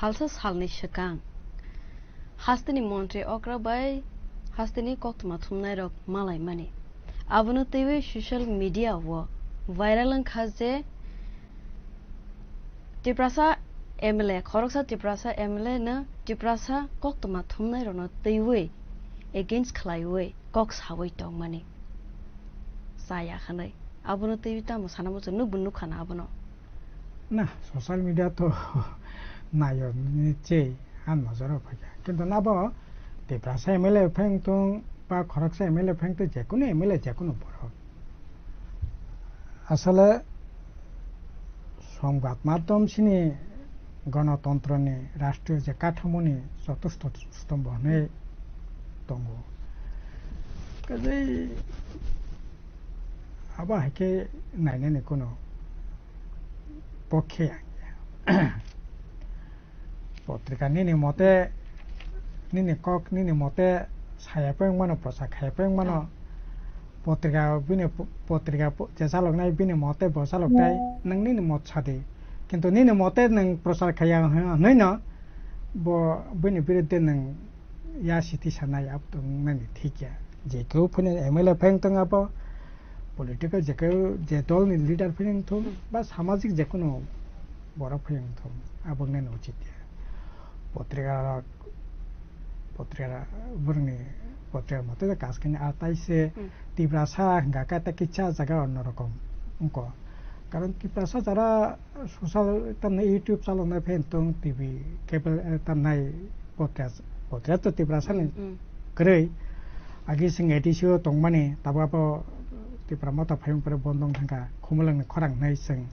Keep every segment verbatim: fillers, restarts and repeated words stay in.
Salsa salni swkang hasteni montri okra bai hasteni koktwma thumnairok malaimani. Abono twiwi social media o viral wngkha je Tiprasa M L A, khoroksa Tiprasa M L A no Tiprasa koktwma thumnairokno twiwi against khlaiwi kok sawi tongmani. Chaya hwnwi. Abono twiwi tamo sana muchung, nwkbo nukha na abono. Na, social media to nayo ni che, ang nojoro phaikha. Kintu nabo Tiprasa M L A pheng tong ba khoroksa M L A pheng tong, jekunu M L A, jekunu borok. Asole songbat madhyom sini gonotontroni, rashtriyo je kathamoni chotusto stombo hwnwi tongo. Kaje abo hai khe nainani kuno pokhe ang ya. Potrika nini mote, nini kok nini mote saya peng mano, prosa khaya peng mano. Ah. Potrika bini po-, potrika po-, je chaloknai bini mote bo chaloknai, nwng nini mot sadi. Kintu nini mote nwng prosa khaya hwnwi no bo bini biruddhe nwng ya siti sanai, abo to nani thik ya. Je keu phano M L A phai wng tong abo, political je keu je dol ni leader phai wng thung, hmm, ba samajik je kono borok phai wng thung, abo nani uchit ya. Potrika rok, potrika borokni potrika mote je kaskani atai se, hmm, Tiprasa hingka khe ta kisa jaga onno rokom wngko. Karon Tiprasa jara social tamni YouTube chaloknai phai wng tong, T V, cable, eh, tamnai podcast, podcast to Tiprasa ni, mm, mm, kwrwi. Agi sing A D C o tongmani, tabuk abo Tipra Motha phaiyung pore bondong thangkha, Khumulwng ni khorang hnai sing,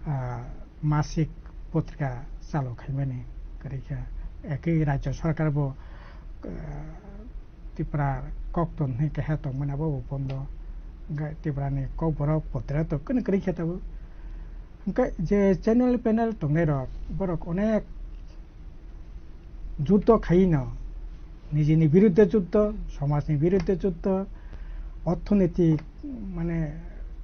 ah, masik potrika chalo khaimani kwrwi kha. Ekhi Rajya Sarkar bo, ah, Tipra kokton hwnwi keha tongmani abo bo bondo. Hwnkhe Tiprani kokborok potrika to kwrwi kwrwi khe tabuk. Hwnkhe je channel panel tongnairok, borok onek juddo khaino, nijini biruddhe juddo, somajni biruddhe juddo, orthonitik, mane,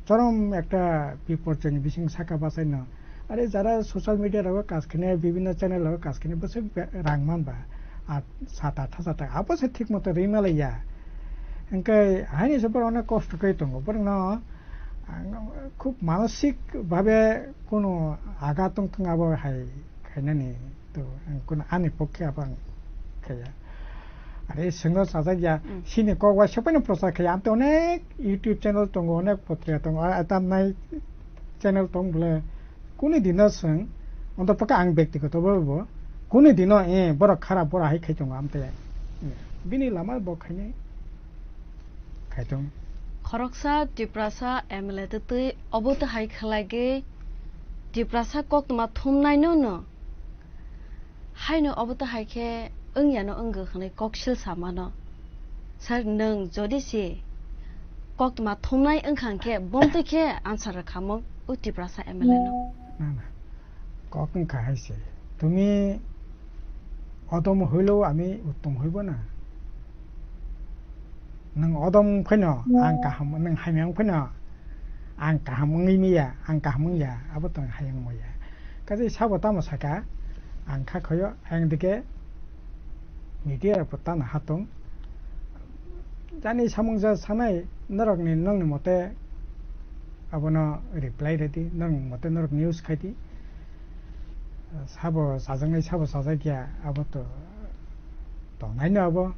chorom ekta biporjoyni bising saka bachaino. Are jara social media rogo kaj khainai, bibhinno channel rogo kaj khainai, bwswk be-, rang man ba, at, sat athas taka, abo se thik moto rwi malaiya. Hwnkhe haini se borok onek kosto khe tongo, borokno, ang, khub manosik bhabe kono agat tong thung abo hai khainani to, ang kono ani pokhe abo ang khaiya. Are sengno sajak ya, mm, sini kok waisa phano prochar khaiya. Amte onek YouTube channel tongo, onek potrika tongo, a, a, tamnai channel tong bole. Kuni dino seng, onto paka ang bektigoto bo, bo. Kuni dino, eh, borok kharap, borok hai khai tongo amte. Bini lama bo khainai. Khai tong. Khoroksa Tiprasa M L A twtwi obo to hai khlai ge Tiprasa koktwma thumnai no no. Haino obo to hai khe wngya no wngw hwnwi koksil samano. Sir, nwng jodi se koktwma thumnai wngkha hwnkhe, bomtwi khe answer rwkhamung o Tiprasa M L A no. Na, na. Kok wngkha hai se. Tumi odom hoilo, ami uttom hoibo na. Nwng odom phano ang kaham, nwng hamya wng phano ang kaham wngwi maya, ang kaham wngya, abo to ang hayung maya. Kaje sabo tamo saka, ang kha khoyo, ayang dike media rok bo tamo hatong. Jani samung ja sanai, norokni, nongni mote abono reply redi, nongni mote norok news khaidi. Sabo sajaknai, sabo sajakya, abo to tongnaino abo.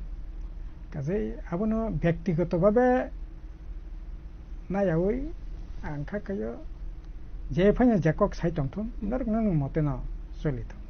Kaje abono byaktigoto bhabe nayawi ang kha khayo, je phano je kok sai tongthung, norok nongni mote no choli thung.